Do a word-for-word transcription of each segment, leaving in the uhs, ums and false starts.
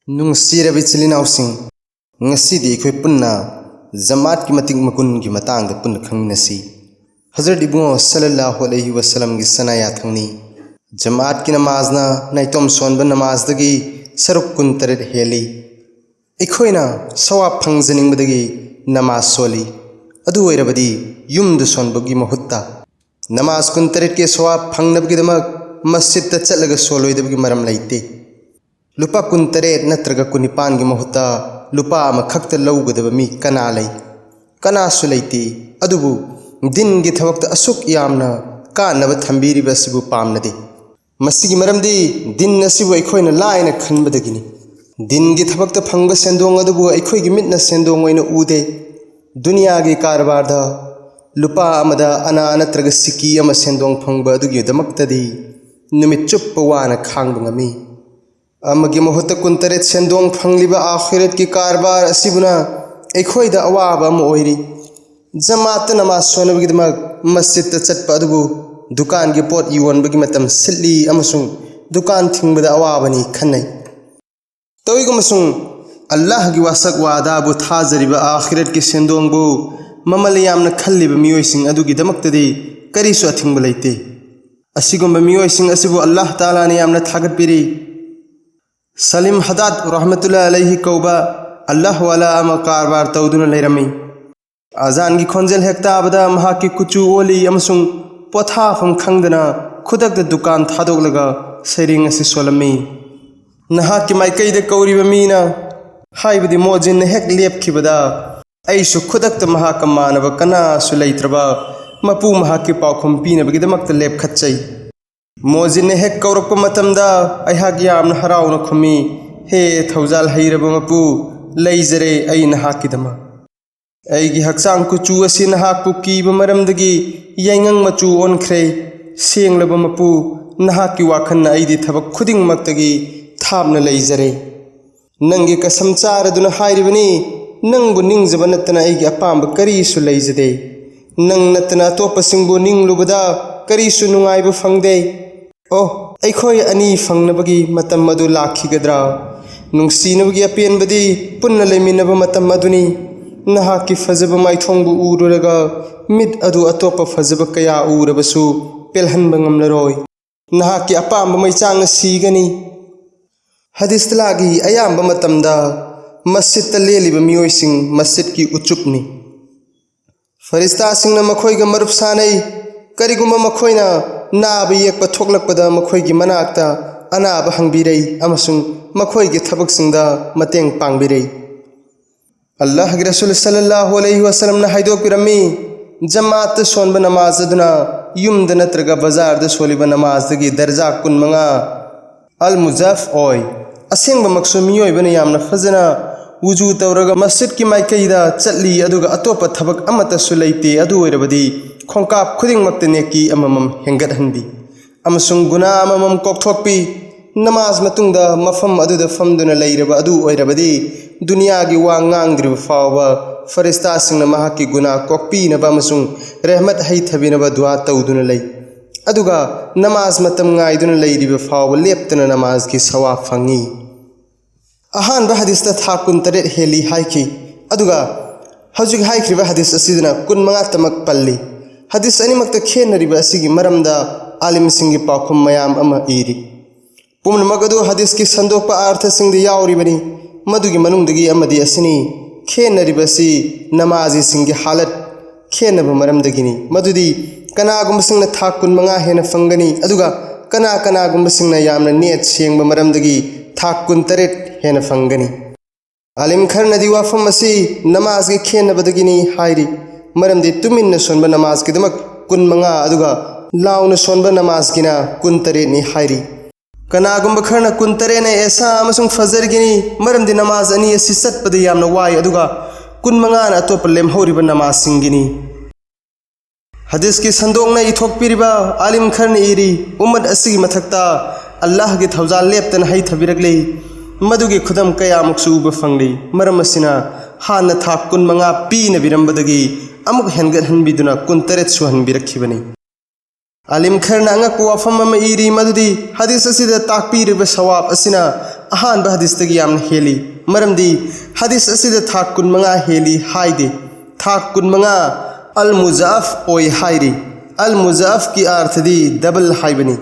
ꯅꯨꯡꯁꯤꯔꯕ ꯏꯆꯤꯜ ꯏꯅꯥꯎꯁꯤꯡ, ꯉꯁꯤꯗꯤ ꯑꯩꯈꯣꯏ ꯄꯨꯟꯅ ꯖꯃꯥꯠꯀꯤ ꯃꯇꯤꯛ ꯃꯒꯨꯟꯒꯤ ꯃꯇꯥꯡꯗ ꯄꯨꯟꯅ ꯈꯪꯃꯤꯟꯅꯁꯤ꯫ ꯍꯖꯔꯠ ꯏꯕꯨꯡꯉꯣ ꯁꯜꯂꯜꯂꯥꯍꯨ ꯑꯂꯩꯍꯤ ꯋꯥꯁꯜꯂꯝꯒꯤ ꯁꯅꯥ ꯌꯥꯊꯪꯅꯤ꯫ ꯖꯃꯥꯠꯀꯤ ꯅꯃꯥꯖꯅ ꯅꯥꯏꯇꯣꯝ ꯁꯣꯟꯕ ꯅꯃꯥꯖꯗꯒꯤ ꯁꯔꯨꯛ ꯀꯨꯟꯇꯔꯦꯠ ꯍꯦꯜꯂꯤ꯫ ꯑꯩꯈꯣꯏꯅ ꯁꯋꯥꯕ ꯐꯪꯖꯅꯤꯡꯕꯗꯒꯤ ꯅꯃꯥꯖ ꯁꯣꯜꯂꯤ꯫ ꯑꯗꯨ ꯑꯣꯏꯔꯕꯗꯤ ꯌꯨꯝꯗ ꯁꯣꯟꯕꯒꯤ ꯃꯍꯨꯠꯇ ꯅꯃꯥꯖ ꯀꯨꯟꯇꯔꯦꯠꯀꯤ ꯁꯋꯥꯕ ꯐꯪꯅꯕꯒꯤꯗꯃꯛ ꯃꯁꯖꯤꯗꯇ ꯆꯠꯂꯒ ꯁꯣꯜꯂꯣꯏꯗꯕꯒꯤ ꯃꯔꯝ ꯂꯩꯇꯦ꯫ ꯂꯨꯄꯥ ꯀꯨꯟꯇꯔꯦꯠ ꯅꯠꯇ꯭ꯔꯒ ꯀꯨꯟꯅꯤꯄꯥꯟꯒꯤ ꯃꯍꯨꯠꯇ ꯂꯨꯄꯥ ꯑꯃꯈꯛꯇ ꯂꯧꯒꯗꯕ ꯃꯤ ꯀꯅꯥ ꯂꯩ? ꯀꯅꯥꯁꯨ ꯂꯩꯇꯦ꯫ ꯑꯗꯨꯕꯨ ꯗꯤꯟꯒꯤ ꯊꯕꯛꯇ ꯑꯁꯨꯛ ꯌꯥꯝꯅ ꯀꯥꯟꯅꯕ ꯊꯝꯕꯤꯔꯤꯕ ꯑꯁꯤꯕꯨ ꯄꯥꯝꯅꯗꯦ꯫ ꯃꯁꯤꯒꯤ ꯃꯔꯝꯗꯤ ꯗꯤꯟ ꯑꯁꯤꯕꯨ ꯑꯩꯈꯣꯏꯅ ꯂꯥꯏꯅ ꯈꯟꯕꯗꯒꯤꯅꯤ꯫ ꯗꯤꯟꯒꯤ ꯊꯕꯛꯇ ꯐꯪꯕ ꯁꯦꯟꯗꯣꯡ ꯑꯗꯨꯕꯨ ꯑꯩꯈꯣꯏꯒꯤ ꯃꯤꯠꯅ ꯁꯦꯟꯗꯣꯡ ꯑꯣꯏꯅ ꯎꯗꯦ꯫ ꯗꯨꯅꯤꯌꯥꯒꯤ ꯀꯔꯕꯥꯔꯗ ꯂꯨꯄꯥ ꯑꯃꯗ ꯑꯅꯥ ꯅꯠꯇ꯭ꯔꯒ ꯁꯤꯀꯤ ꯑꯃ ꯁꯦꯟꯗꯣꯡ ꯐꯪꯕ ꯑꯗꯨꯒꯤꯗꯃꯛꯇꯗꯤ ꯅꯨꯃꯤꯠ ꯆꯨꯞꯄ ꯋꯥꯅ ꯈꯥꯡꯕ ꯉꯝꯃꯤ꯫ ꯑꯃꯒꯤ ꯃꯍꯨꯠꯇ ꯀꯨꯟꯇꯔꯦꯠ ꯁꯦꯟꯗꯣꯡ ꯐꯪꯂꯤꯕ ꯑꯥꯈꯤꯔꯠꯀꯤ ꯀꯔꯕꯥꯔ ꯑꯁꯤꯕꯨꯅ ꯑꯩꯈꯣꯏꯗ ꯑꯋꯥꯕ ꯑꯃ ꯑꯣꯏꯔꯤ꯫ ꯖꯃꯥꯠꯇ ꯅꯃꯥꯖ ꯁꯣꯟꯅꯕꯒꯤꯗꯃꯛ ꯃꯁꯖꯤꯗꯇ ꯆꯠꯄ ꯑꯗꯨꯕꯨ ꯗꯨꯀꯥꯟꯒꯤ ꯄꯣꯠ ꯌꯣꯟꯕꯒꯤ ꯃꯇꯝ ꯁꯤꯠꯂꯤ ꯑꯃꯁꯨꯡ ꯗꯨꯀꯥꯟ ꯊꯤꯡꯕꯗ ꯑꯋꯥꯕꯅꯤ ꯈꯟꯅꯩ꯫ ꯇꯧꯏꯒꯨꯝꯕꯁꯨꯡ ꯑꯜꯂꯥꯍꯒꯤ ꯋꯥꯁꯛ ꯋꯥꯗꯥꯕꯨ ꯊꯥꯖꯔꯤꯕ ꯑꯥꯈꯤꯔꯠꯀꯤ ꯁꯦꯟꯗꯣꯡꯕꯨ ꯃꯃꯜ ꯌꯥꯝꯅ ꯈꯜꯂꯤꯕ ꯃꯤꯑꯣꯏꯁꯤꯡ ꯑꯗꯨꯒꯤꯗꯃꯛꯇꯗꯤ ꯀꯔꯤꯁꯨ ꯑꯊꯤꯡꯕ ꯂꯩꯇꯦ꯫ ꯑꯁꯤꯒꯨꯝꯕ ꯃꯤꯑꯣꯏꯁꯤꯡ ꯑꯁꯤꯕꯨ ꯑꯜꯂꯥꯍ ꯇꯥꯂꯥꯅ ꯌꯥꯝꯅ ꯊꯥꯒꯠꯄꯤꯔꯤ꯫ ꯁꯂꯤꯝ ꯍꯗꯥꯗ ꯔꯍꯃꯇꯨꯜꯂꯥ ꯑꯂꯩꯍꯤ ꯀꯧꯕ ꯑꯜꯂꯥꯍ ꯋꯥꯂꯥ ꯑꯃ ꯀꯔꯕꯥꯔ ꯇꯧꯗꯨꯅ ꯂꯩꯔꯝꯃꯤ꯫ ꯑꯖꯥꯟꯒꯤ ꯈꯣꯟꯖꯦꯜ ꯍꯦꯛ ꯇꯥꯕꯗ ꯃꯍꯥꯛꯀꯤ ꯀꯨꯆꯨ ꯑꯣꯜꯂꯤ ꯑꯃꯁꯨꯡ ꯄꯣꯊꯥꯐꯝ ꯈꯪꯗꯅ ꯈꯨꯗꯛꯇ ꯗꯨꯀꯥꯟ ꯊꯥꯗꯣꯛꯂꯒ ꯁꯩꯔꯦꯡ ꯑꯁꯤ ꯁꯣꯜꯂꯝꯃꯤ꯫ ꯅꯍꯥꯛꯀꯤ ꯃꯥꯏꯀꯩꯗ ꯀꯧꯔꯤꯕ ꯃꯤꯅ, ꯍꯥꯏꯕꯗꯤ ꯃꯣꯖꯤꯟꯅ ꯍꯦꯛ ꯂꯦꯞꯈꯤꯕꯗ, ꯑꯩꯁꯨ ꯈꯨꯗꯛꯇ ꯃꯍꯥꯛꯀ ꯃꯥꯟꯅꯕ ꯀꯅꯥꯁꯨ ꯂꯩꯇ꯭ꯔꯕ ꯃꯄꯨ ꯃꯍꯥꯛꯀꯤ ꯄꯥꯎꯈꯨꯝ ꯄꯤꯅꯕꯒꯤꯗꯃꯛꯇ ꯂꯦꯞꯈꯠꯆꯩ꯫ ꯃꯣꯖꯤꯟꯅ ꯍꯦꯛ ꯀꯧꯔꯛꯄ ꯃꯇꯝꯗ ꯑꯩꯍꯥꯛ ꯌꯥꯝꯅ ꯍꯔꯥꯎꯅ ꯈꯨꯝꯃꯤ, "ꯍꯦ ꯊꯧꯖꯥꯜ ꯍꯩꯔꯕ ꯃꯄꯨ, ꯂꯩꯖꯔꯦ ꯑꯩ ꯅꯍꯥꯛꯀꯤꯗꯃꯛ꯫ ꯑꯩꯒꯤ ꯍꯛꯆꯥꯡ ꯀꯨꯆꯨ ꯑꯁꯤ ꯅꯍꯥꯛꯄꯨ ꯀꯤꯕ ꯃꯔꯝꯗꯒꯤ ꯌꯥꯏꯉꯪ ꯃꯆꯨ ꯑꯣꯟꯈ꯭ꯔꯦ꯫ ꯁꯦꯡꯂꯕ ꯃꯄꯨ, ꯅꯍꯥꯛꯀꯤ ꯋꯥꯈꯜꯅ ꯑꯩꯗꯤ ꯊꯕꯛ ꯈꯨꯗꯤꯡꯃꯛꯇꯒꯤ ꯊꯥꯞꯅ ꯂꯩꯖꯔꯦ꯫ ꯅꯪꯒꯤ ꯀꯁꯝ ꯆꯥꯔꯗꯨꯅ ꯍꯥꯏꯔꯤꯕꯅꯤ, ꯅꯪꯕꯨ ꯅꯤꯡꯖꯕ ꯅꯠꯇꯅ ꯑꯩꯒꯤ ꯑꯄꯥꯝꯕ ꯀꯔꯤꯁꯨ ꯂꯩꯖꯗꯦ꯫ ꯅꯪ ꯅꯠꯇꯅ ꯑꯇꯣꯞꯄꯁꯤꯡꯕꯨ ꯅꯤꯡꯂꯨꯕꯗ ꯀꯔꯤꯁꯨ ꯅꯨꯡꯉꯥꯏꯕ ꯐꯪꯗꯦ꯫ ꯑꯣ, ꯑꯩꯈꯣꯏ ꯑꯅꯤ ꯐꯪꯅꯕꯒꯤ ꯃꯇꯝ ꯑꯗꯨ ꯂꯥꯛꯈꯤꯒꯗ꯭ꯔꯥ? ꯅꯨꯡꯁꯤꯅꯕꯒꯤ ꯑꯄꯦꯟꯕꯗꯤ ꯄꯨꯟꯅ ꯂꯩꯃꯤꯟꯅꯕ ꯃꯇꯝ ꯑꯗꯨꯅꯤ꯫ ꯅꯍꯥꯛꯀꯤ ꯐꯖꯕ ꯃꯥꯏꯊꯣꯡꯕꯨ ꯎꯔꯨꯔꯒ ꯃꯤꯠ ꯑꯗꯨ ꯑꯇꯣꯞꯄ ꯐꯖꯕ ꯀꯌꯥ ꯎꯔꯕꯁꯨ ꯄꯦꯜꯍꯟꯕ ꯉꯝꯂꯔꯣꯏ꯫ ꯅꯍꯥꯛꯀꯤ ꯑꯄꯥꯝꯕ ꯃꯩꯆꯥꯡꯅ ꯁꯤꯒꯅꯤ꯫ ꯍꯗꯤꯁꯇꯂꯥꯒꯤ ꯑꯌꯥꯝꯕ ꯃꯇꯝꯗ ꯃꯁꯖꯤꯠꯇ ꯂꯦꯜꯂꯤꯕ ꯃꯤꯑꯣꯏꯁꯤꯡ ꯃꯁꯖꯤꯠꯀꯤ ꯎꯆꯨꯞꯅꯤ꯫ ꯐꯔꯤꯁꯇꯥꯁꯤꯡꯅ ꯃꯈꯣꯏꯒ ꯃꯔꯨꯞ ꯁꯥꯟꯅꯩ꯫ ꯀꯔꯤꯒꯨꯝꯕ ꯃꯈꯣꯏꯅ ꯅꯥꯕ ꯌꯦꯛꯄ ꯊꯣꯛꯂꯛꯄꯗ ꯃꯈꯣꯏꯒꯤ ꯃꯅꯥꯛꯇ ꯑꯅꯥꯕ ꯍꯪꯕꯤꯔꯩ ꯑꯃꯁꯨꯡ ꯃꯈꯣꯏꯒꯤ ꯊꯕꯛꯁꯤꯡꯗ ꯃꯇꯦꯡ ꯄꯥꯡꯕꯤꯔꯩ꯫ ꯑꯜꯂꯥꯍꯒꯤ ꯔꯁꯨꯜ ꯁꯜꯂꯜꯂꯥꯍꯨ ꯑꯂꯩꯍꯤ ꯋꯁꯜꯂꯝꯅ ꯍꯥꯏꯗꯣꯛꯄꯤꯔꯝꯃꯤ, ꯖꯃꯥꯠꯇ ꯁꯣꯟꯕ ꯅꯃꯥꯖ ꯑꯗꯨꯅ ꯌꯨꯝꯗ ꯅꯠꯇ꯭ꯔꯒ ꯕꯖꯥꯔꯗ ꯁꯣꯜꯂꯤꯕ ꯅꯃꯥꯖꯗꯒꯤ ꯗꯔꯖꯥ ꯀꯨꯟꯃꯉꯥ ꯑꯜ ꯃꯨꯖꯥꯐ ꯑꯣꯏ꯫ ꯑꯁꯦꯡꯕꯃꯛꯁꯨ ꯃꯤꯑꯣꯏꯕꯅ ꯌꯥꯝꯅ ꯐꯖꯅ ꯋꯨꯖꯨ ꯇꯧꯔꯒ ꯃꯁꯖꯤꯠꯀꯤ ꯃꯥꯏꯀꯩꯗ ꯆꯠꯂꯤ, ꯑꯗꯨꯒ ꯑꯇꯣꯞꯄ ꯊꯕꯛ ꯑꯃꯠꯇꯁꯨ ꯂꯩꯇꯦ꯫ ꯑꯗꯨ ꯑꯣꯏꯔꯕꯗꯤ ꯈꯣꯡꯀꯥꯞ ꯈꯨꯗꯤꯡꯃꯛꯇ ꯅꯦꯀꯤ ꯑꯃꯃꯝ ꯍꯦꯟꯒꯠꯍꯟꯕꯤ ꯑꯃꯁꯨꯡ ꯒꯨꯅꯥ ꯑꯃꯃꯝ ꯀꯣꯛꯊꯣꯛꯄꯤ꯫ ꯅꯃꯥꯖ ꯃꯇꯨꯡꯗ ꯃꯐꯝ ꯑꯗꯨꯗ ꯐꯝꯗꯨꯅ ꯂꯩꯔꯕ ꯑꯗꯨ ꯑꯣꯏꯔꯕꯗꯤ ꯗꯨꯅꯤꯌꯥꯒꯤ ꯋꯥ ꯉꯥꯡꯗ꯭ꯔꯤꯕ ꯐꯥꯎꯕ ꯐꯔꯤꯁꯇꯥꯁꯤꯡꯅ ꯃꯍꯥꯛꯀꯤ ꯒꯨꯅꯥ ꯀꯣꯛꯄꯤꯅꯕ ꯑꯃꯁꯨꯡ ꯔꯦꯍꯃꯠ ꯍꯩꯊꯕꯤꯅꯕ ꯗꯨꯋꯥ ꯇꯧꯗꯨꯅ ꯂꯩ꯫ ꯑꯗꯨꯒ ꯅꯃꯥꯖ ꯃꯇꯝ ꯉꯥꯏꯗꯨꯅ ꯂꯩꯔꯤꯕ ꯐꯥꯎꯕ ꯂꯦꯞꯇꯅ ꯅꯃꯥꯖꯒꯤ ꯁꯋꯥꯕ ꯐꯪꯏ꯫ ꯑꯍꯥꯟꯕ ꯍꯗꯤꯁꯇ ꯊꯥ ꯀꯨꯟꯇꯔꯦꯠ ꯍꯦꯜꯂꯤ ꯍꯥꯏꯈꯤ, ꯑꯗꯨꯒ ꯍꯧꯖꯤꯛ ꯍꯥꯏꯈ꯭ꯔꯤꯕ ꯍꯗꯤꯁ ꯑꯁꯤꯗꯅ ꯀꯨꯟꯃꯉꯥ ꯇꯃꯛ ꯄꯜꯂꯤ꯫ ꯍꯗꯤꯁ ꯑꯅꯤꯃꯛꯇ ꯈꯦꯠꯅꯔꯤꯕ ꯑꯁꯤꯒꯤ ꯃꯔꯝꯗ ꯑꯥꯂꯤꯝꯁꯤꯡꯒꯤ ꯄꯥꯎꯈꯨꯝ ꯃꯌꯥꯝ ꯑꯃ ꯏꯔꯤ꯫ ꯄꯨꯝꯅꯃꯛ ꯑꯗꯨ ꯍꯗꯤꯁꯀꯤ ꯁꯟꯗꯣꯛꯄ ꯑꯥꯔꯊꯁꯤꯡꯗ ꯌꯥꯎꯔꯤꯕꯅꯤ꯫ ꯃꯗꯨꯒꯤ ꯃꯅꯨꯡꯗꯒꯤ ꯑꯃꯗꯤ ꯑꯁꯤꯅꯤ, ꯈꯦꯠꯅꯔꯤꯕ ꯑꯁꯤ ꯅꯃꯥꯖꯤꯁꯤꯡꯒꯤ ꯍꯥꯂꯠ ꯈꯦꯠꯅꯕ ꯃꯔꯝꯗꯒꯤꯅꯤ, ꯃꯗꯨꯗꯤ ꯀꯅꯥꯒꯨꯝꯕꯁꯤꯡꯅ ꯊꯥꯛ ꯀꯨꯟꯃꯉꯥ ꯍꯦꯟꯅ ꯐꯪꯒꯅꯤ, ꯑꯗꯨꯒ ꯀꯅꯥ ꯀꯅꯥꯒꯨꯝꯕꯁꯤꯡꯅ ꯌꯥꯝꯅ ꯅꯦꯠ ꯁꯦꯡꯕ ꯃꯔꯝꯗꯒꯤ ꯊꯥꯛ ꯀꯨꯟꯇꯔꯦꯠ ꯍꯦꯟꯅ ꯐꯪꯒꯅꯤ꯫ ꯑꯥꯂꯤꯝ ꯈꯔꯅꯗꯤ ꯋꯥꯐꯝ ꯑꯁꯤ ꯅꯃꯥꯖꯒꯤ ꯈꯦꯠꯅꯕꯗꯒꯤꯅꯤ ꯍꯥꯏꯔꯤ, ꯃꯔꯝꯗꯤ ꯇꯨꯃꯤꯟꯅ ꯁꯣꯟꯕ ꯅꯃꯥꯖꯒꯤꯗꯃꯛ ꯀꯨꯟꯃꯉꯥ, ꯑꯗꯨꯒ ꯂꯥꯎꯅ ꯁꯣꯟꯕ ꯅꯃꯥꯖꯒꯤꯅ ꯀꯨꯟꯇꯔꯦꯠꯅꯤ ꯍꯥꯏꯔꯤ꯫ ꯀꯅꯥꯒꯨꯝꯕ ꯈꯔꯅ ꯀꯨꯟꯇꯔꯦꯠꯅ ꯑꯦꯁꯥ ꯑꯃꯁꯨꯡ ꯐꯖꯔꯒꯤꯅꯤ, ꯃꯔꯝꯗꯤ ꯅꯃꯥꯖ ꯑꯅꯤ ꯑꯁꯤ ꯆꯠꯄꯗ ꯌꯥꯝꯅ ꯋꯥꯏ, ꯑꯗꯨꯒ ꯀꯨꯟꯃꯉꯥꯅ ꯑꯇꯣꯞꯄ ꯂꯦꯝꯍꯧꯔꯤꯕ ꯅꯃꯥꯖꯁꯤꯡꯒꯤꯅꯤ꯫ ꯍꯗꯤꯁꯀꯤ ꯁꯟꯗꯣꯛꯅ ꯏꯊꯣꯛꯄꯤꯔꯤꯕ ꯑꯥꯂꯤꯝ ꯈꯔꯅ ꯏꯔꯤ, ꯎꯝꯃꯠ ꯑꯁꯤꯒꯤ ꯃꯊꯛꯇ ꯑꯜꯂꯥꯍꯒꯤ ꯊꯧꯖꯥꯜ ꯂꯦꯞꯇꯅ ꯍꯩꯊꯕꯤꯔꯛꯂꯤ꯫ ꯃꯗꯨꯒꯤ ꯈꯨꯗꯝ ꯀꯌꯥꯃꯨꯛꯁꯨ ꯎꯕ ꯐꯪꯂꯤ꯫ ꯃꯔꯝ ꯑꯁꯤꯅ ꯍꯥꯟꯅ ꯊꯥꯛ ꯀꯨꯟꯃꯉꯥ ꯄꯤꯅꯕꯤꯔꯝꯕꯗꯒꯤ ꯑꯃꯨꯛ ꯍꯦꯟꯒꯠꯍꯟꯕꯤꯗꯨꯅ ꯀꯨꯟꯇꯔꯦꯠ ꯁꯨꯍꯟꯕꯤꯔꯛꯈꯤꯕꯅꯤ꯫ ꯑꯥꯂꯤꯝ ꯈꯔꯅ ꯑꯉꯛꯄ ꯋꯥꯐꯝ ꯑꯃ ꯏꯔꯤ, ꯃꯗꯨꯗꯤ ꯍꯗꯤꯁ ꯑꯁꯤꯗ ꯇꯥꯛꯄꯤꯔꯤꯕ ꯁꯋꯥꯕ ꯑꯁꯤꯅ ꯑꯍꯥꯟꯕ ꯍꯗꯤꯁꯇꯒꯤ ꯌꯥꯝꯅ ꯍꯦꯜꯂꯤ꯫ ꯃꯔꯝꯗꯤ ꯍꯗꯤꯁ ꯑꯁꯤꯗ ꯊꯥꯛ ꯀꯨꯟꯃꯉꯥ ꯍꯦꯜꯂꯤ ꯍꯥꯏꯗꯦ, ꯊꯥꯛ ꯀꯨꯟꯃꯉꯥ ꯑꯜ ꯃꯨꯖꯥꯐ ꯑꯣꯏ ꯍꯥꯏꯔꯤ꯫ ꯑꯜ ꯃꯨꯖꯥꯐꯀꯤ ꯑꯥꯔꯊꯗꯤ ꯗꯕꯜ ꯍꯥꯏꯕꯅꯤ꯫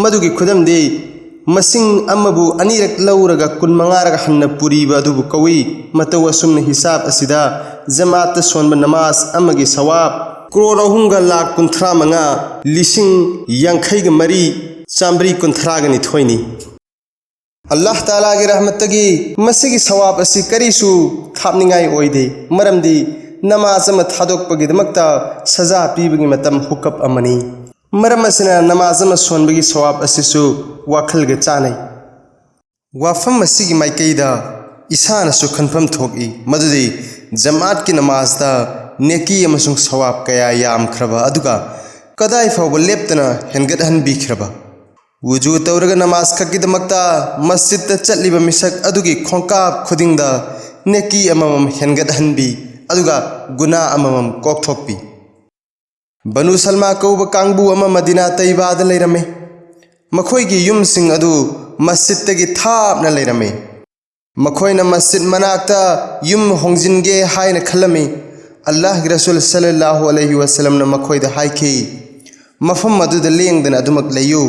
ꯃꯗꯨꯒꯤ ꯈꯨꯗꯝꯗꯤ ꯃꯁꯤꯡ ꯑꯃꯕꯨ ꯑꯅꯤꯔꯛ ꯂꯧꯔꯒ ꯀꯨꯟꯃꯉꯥꯔꯛ ꯍꯟꯅ ꯄꯨꯔꯤꯕ ꯑꯗꯨꯕꯨ ꯀꯧꯏ꯫ ꯃꯇꯧ ꯑꯁꯨꯝꯅ ꯍꯤꯁꯥꯕ ꯑꯁꯤꯗ ꯖꯃꯥꯠꯇ ꯁꯣꯟꯕ ꯅꯃꯥꯖ ꯑꯃꯒꯤ ꯁꯋꯥꯕ ꯀ꯭ꯔꯣꯔ ꯑꯍꯨꯝꯒ ꯂꯥꯈ ꯀꯨꯟꯊ꯭ꯔꯥ ꯃꯉꯥ ꯂꯤꯁꯤꯡ ꯌꯥꯡꯈꯩꯒ ꯃꯔꯤ ꯆꯥꯝꯃꯔꯤ ꯀꯨꯟꯊ꯭ꯔꯥꯒ ꯅꯤꯊꯣꯏꯅꯤ꯫ ꯑꯜꯂꯥꯍ ꯇꯥꯂꯥꯒꯤ ꯔꯍꯃꯠꯇꯒꯤ ꯃꯁꯤꯒꯤ ꯁꯋꯥꯕ ꯑꯁꯤ ꯀꯔꯤꯁꯨ ꯊꯥꯞꯅꯤꯡꯉꯥꯏ ꯑꯣꯏꯗꯦ, ꯃꯔꯝꯗꯤ ꯅꯃꯥꯖ ꯑꯃ ꯊꯥꯗꯣꯛꯄꯒꯤꯗꯃꯛꯇ ꯁꯖꯥ ꯄꯤꯕꯒꯤ ꯃꯇꯝ ꯍꯨꯀꯞ ꯑꯃꯅꯤ꯫ ꯃꯔꯝ ꯑꯁꯤꯅ ꯅꯃꯥꯖ ꯑꯃ ꯁꯣꯟꯕꯒꯤ ꯁꯋꯥꯕ ꯑꯁꯤꯁꯨ ꯋꯥꯈꯜꯒ ꯆꯥꯟꯅꯩ꯫ ꯋꯥꯐꯝ ꯑꯁꯤꯒꯤ ꯃꯥꯏꯀꯩꯗ ꯏꯁꯥꯅꯁꯨ ꯈꯟꯐꯝ ꯊꯣꯛꯏ, ꯃꯗꯨꯗꯤ ꯖꯃꯥꯠꯀꯤ ꯅꯃꯥꯖꯇ ꯅꯦꯀꯤ ꯑꯃꯁꯨꯡ ꯁꯋꯥꯕ ꯀꯌꯥ ꯌꯥꯝꯈ꯭ꯔꯕ, ꯑꯗꯨꯒ ꯀꯗꯥꯏ ꯐꯥꯎꯕ ꯂꯦꯞꯇꯅ ꯍꯦꯟꯒꯠꯍꯟꯕꯤꯈ꯭ꯔꯕ? ꯋꯨꯖꯨ ꯇꯧꯔꯒ ꯅꯃꯥꯖ ꯈꯛꯀꯤꯗꯃꯛꯇ ꯃꯁꯖꯤꯗꯇ ꯆꯠꯂꯤꯕ ꯃꯤꯁꯛ ꯑꯗꯨꯒꯤ ꯈꯣꯡꯀꯥꯞ ꯈꯨꯗꯤꯡꯗ ꯅꯦꯀꯤ ꯑꯃꯃꯝ ꯍꯦꯟꯒꯠꯍꯟꯕꯤ, ꯑꯗꯨꯒ ꯒꯨꯅꯥ ꯑꯃꯃꯝ ꯀꯣꯛꯊꯣꯛꯄꯤ꯫ ꯕꯅꯨ ꯁꯜꯃꯥ ꯀꯧꯕ ꯀꯥꯡꯕꯨ ꯑꯃ ꯃꯗꯤꯅꯥ ꯇꯩꯕꯥꯗ ꯂꯩꯔꯝꯃꯤ꯫ ꯃꯈꯣꯏꯒꯤ ꯌꯨꯝꯁꯤꯡ ꯑꯗꯨ ꯃꯁꯖꯤꯗꯇꯒꯤ ꯊꯥꯞꯅ ꯂꯩꯔꯝꯃꯤ꯫ ꯃꯈꯣꯏꯅ ꯃꯁꯖꯤꯗ ꯃꯅꯥꯛꯇ ꯌꯨꯝ ꯍꯣꯡꯖꯤꯟꯒꯦ ꯍꯥꯏꯅ ꯈꯜꯂꯝꯃꯤ꯫ ꯑꯜꯂꯥꯍꯒꯤ ꯔꯁꯨꯜ ꯁꯜꯂꯜꯂꯥꯍꯨ ꯑꯂꯩꯍꯤ ꯋꯁꯜꯂꯝꯅ ꯃꯈꯣꯏꯗ ꯍꯥꯏꯈꯤ, "ꯃꯐꯝ ꯑꯗꯨꯗ ꯂꯦꯡꯗꯅ ꯑꯗꯨꯃꯛ ꯂꯩꯌꯨ꯫